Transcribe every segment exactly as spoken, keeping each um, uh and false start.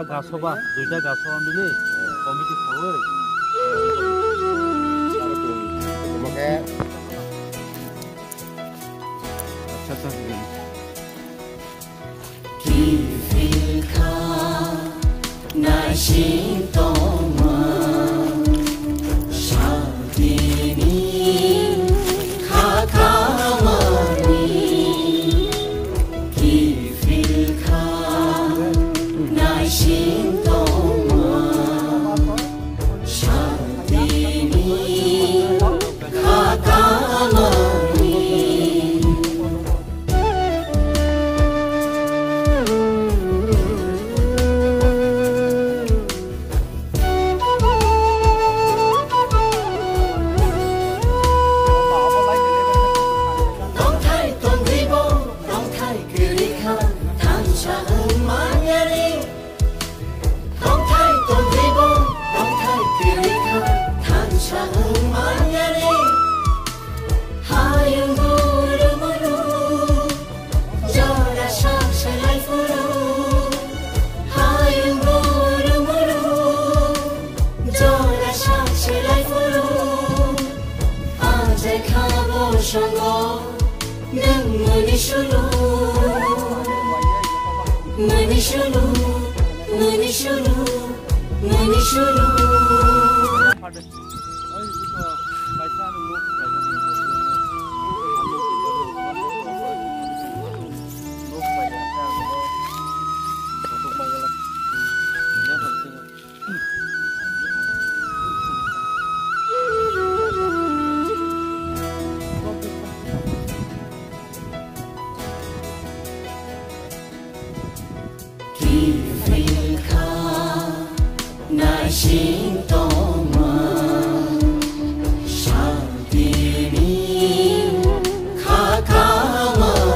Gasoba, duita gasoba mili, committee khawi. Omo khe. Acha, acha. Kiphilkha naising tongma santini khakamani. Kiphilkha naising tongma santini khakamani. Tongthai tongribo, tongthai kwrwi kha, thansa wng manyani. Tongthai tongribo, tongthai kwrwi kha, thansa wng manyani. Hayung guru munu, jora sak selai phuru. Hayung guru munu, jora sak selai phuru. Ajai khabo songo. Nang mani sulu, mani sulu, mani sulu, mani sulu. Kiphilkha naising tongma santini khakamani.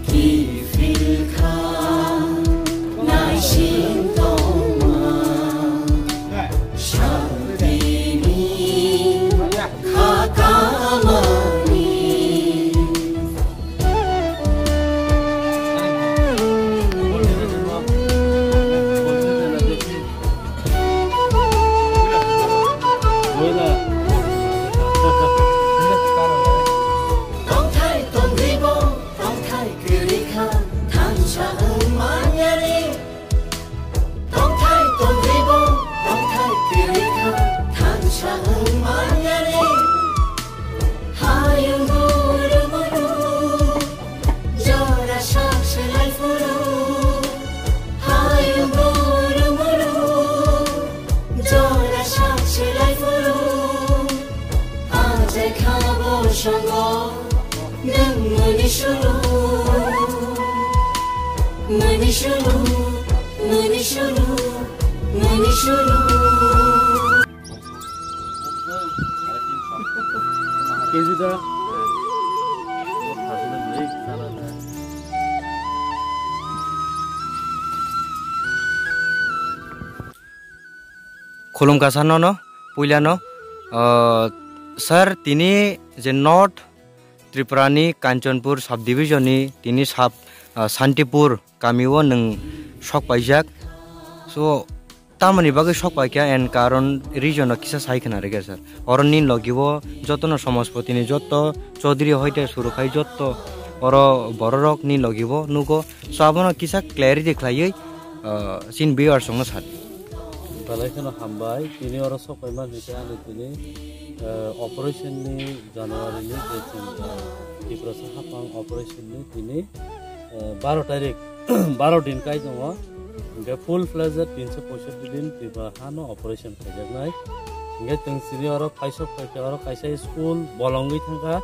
Kiphilkha naising tongma santini khakamani. Tongthai tongribo, tongthai kwrwi kha, thansa wng manyani. Tongthai tongribo, tongthai kwrwi kha, thansa wng manyani. Hayung guru munu, jora sak selai phuru. Hayung guru munu, jora sak selai phuru. Ajai khabo songo. Nang mani sulu, mani sulu, mani sulu, mani sulu. Kg da. Khulum kasa nono, puilano, ah, sir, tini je North Tripura ni Kanchanpur subdivision ni tini sub, ah, Santipur kami o nwng sok paijak. So, tamoni bagwi sok paikha and karon region o kisa sai khna rikha, sir. Oro nini logi o joto no Somaspoti ni joto Chaudhary hoite suru khai joto oro bororok nini logi o nugo. So, abono kisa clarity khlaiwi, ah, chini viewers rok no sadi. Belai kheno hambai, tini oro sok paimani hwnkhe ani tini, eh, operation ni January ni je chwng, eh, Tiprasa hapang operation ni tini, eh, baro tarik, baro din kai tongo. Hwnkhe full fledged tinso poisotti din Tripura hano operation khaijaknai. Hwnkhe chwng chini oro kaisa phaikha, oro kaisa school bolongwi thangkha.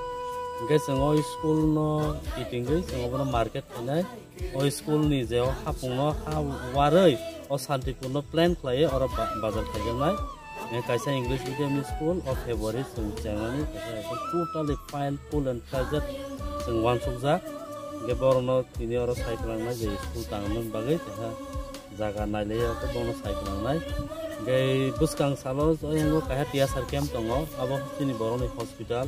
Hwnkhe chwng o school no kitingwi chwng obono market khainai. O school ni je o hapung no ha warwi o Santipur no plan khlaiwi oro ba-, bazar khaijaknai. Eh, kaisa English medium ni school o February chwng chengnani kaisa, kaisa totally fine, full and fledged chwng uansukjak. Hwnkhe borokno tini oro sai kwlangnai je school tangna bagwi kaisa jaga nailaiya khe bono sai kwlangnai. Hwnkhe bwskang salo o yango kaisa T S R camp tongo, abo chini borokni hospital.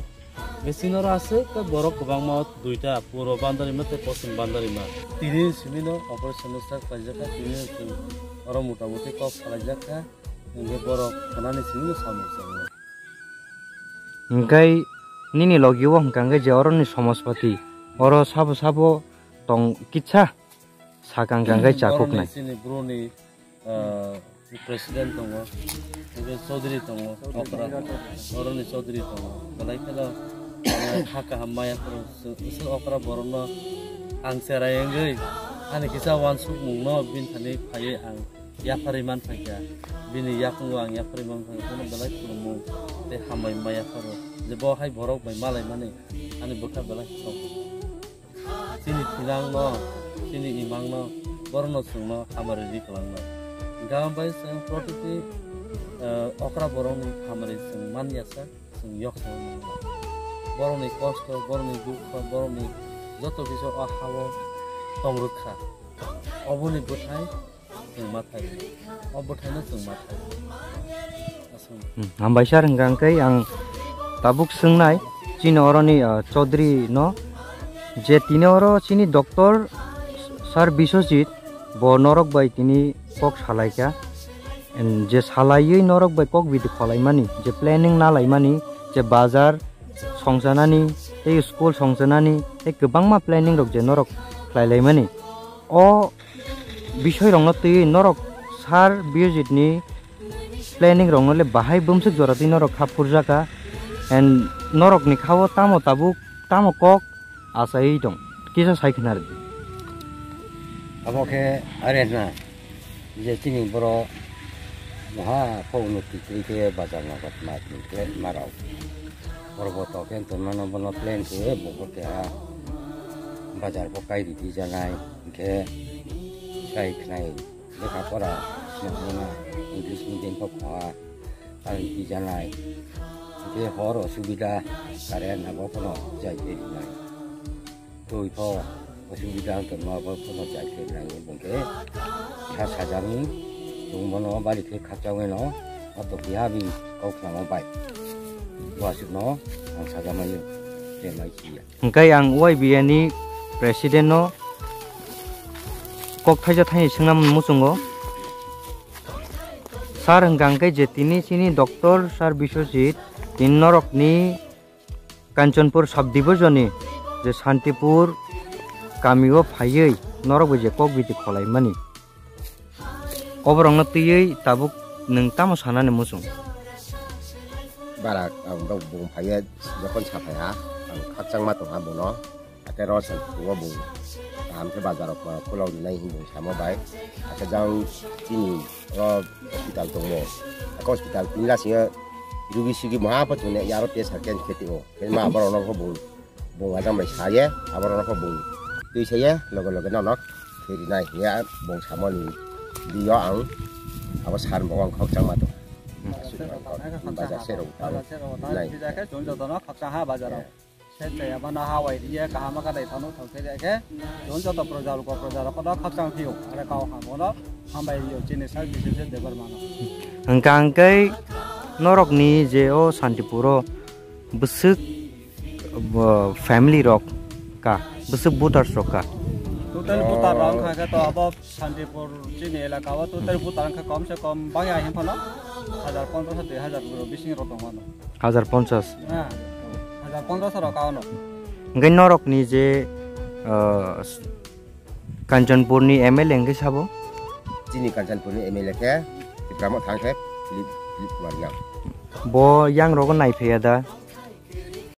Bisingo oro aswk khe borok kwbangma, duita, puro Bandarima tei poschim Bandarima. Tini simi no operation start khlaijak kha, tini chwng oro mota moti kok salaijak kha, hwnkhe borok khwnani simi no samung changno. Hwnkhe nini logi o hwnkha hwnkhe je oro ni somospati, oro sabo sabo tong kitsa sakang kang khe chakuk nai. Boroni chini bro ni, ah, president tongo, hwnkhe chaudhary tongo, okra, boroni chaudhary tongo, belai kheno, ah, kha kaham maya phuru, sw-, sw okra borokno ang cherai wngwi ani kisa uansukmungno bini thani phaiwi ang yapharwi man phaikha, bini yakungo ang yapharwi man phaikha, bono belai khulumung tei hambai maya phuru, je bo hai borok bai malaimani ani bwkha belai kheno. Chini thinangno, chini imangno, borokno chwngno hamari ri kwlangno. Hwnkhe bai chwng protiti, eh, okra borokni hamari chwng man ya sak, chwng yok chwng mano. Borokni kosto, borokni dukho, borokni joto kisa o ha-o tong rwkha. Oboni bwthai chwng ma thai rw. O bwthaino chwng ma thai rw. Aswk. Hmm, hambai sir, hwnkha hwnkhe ang tabuk swngnai chini oroni, ah, chaudhary no, je tini oro chini doctor sir Biswajit bo norok bai tini kok salaikha. And je salaiwi norok bai kok bidi kholaimani, je planning nalaimani, je bazar songchanani, tei school songchanani, tei kwbangma planning rok je norok khlailaimani. O bisoi rokno twiwi norok sir Biswajit ni planning rokno le bahai bumswk jora twi norok kha phurjaka, and norok ni kha o tamo tabuk tamo kok achaiwi tong, kisa sai khna rwdi. Abo khe are na, je chini borok moha kho unnoti kwrwi khe bazar nagar ma tini khe ma rw. Borok bo tok khe tongmano bono plan khe bo khe keha bazar bo kai rwdi janai, hwnkhe sai khnai. Lekha pora swnamna English medium kok kha, ang tijanai. Hwnkhe hor osubida, current abo phano jai khe rinai. Twi pho osubida wngkha ma abo phano jai khe rinai. Hwnkhe kha sajani chwng bono bari khe khakchangwi no, o to kiha bini kok khna bai. Bo aswkno ang sajamani je mai siya. Hwnkhe ang Y B A ni president no kok thaisa thaini swngnam muchungo. Sir hwnkha hwnkhe je tini chini doctor sir Biswajit tini norokni Kanchanpur sub division ni je Shantipur kami o phaiwi norok bai je kok biti kholaimani. Oborokno twiwi tabuk nwng tamo sanani muchung? Bara ang bok bung phaiya jokon saphaiha ang khakchangma tongha bono. Ake ro san tungo bung kaham khe bazar rok khulok rinai hinwi samo bai. Ake jang chini ro hospital tongo. Ake hospital tinla singa rugi sugi maha pa tunne yaro test haken khe tio. Khe ma borok no bung Bung ajang bai saye, aborok no bung twi saye, loge loge no nok khe rinai hiya bung samani dio ang abo sar bo ang khokchangma tong. Bazar se rok tang nai. Bazar se rok tang. Bazar se rok tang. Nai. Twi jakhe chwng jotono khokchang ha bazar rok. Se te abano ha wai riye kaham kha dai thanu thok khe jakhe chwng joto proja rok proja rok no khokchang phio. Are kau ha bono hambai rio chini sar bisese debar mano. Hwnkha hwnkhe norokni je o Shantipuro bwswk bo family rok ka, bwswk voters rok ka. Total voter rok wngkha khe to abo Shantipur chini elaka o total voter wngkha kom se kom bangya hin phano hajar ponchash dui hajar boro bising rok tongo ano. Hajar ponchash. Ha, hajar ponchash rok ka ano. Hwnkhe norok ni je, ah, Kanchanpur ni M L A hwnkhe sabo? Chini Kanchanpur ni M L A khe Tipra Motha hwnkhe Philip, Philip Kumar Yang. Bo yang rogo naiphaiya da?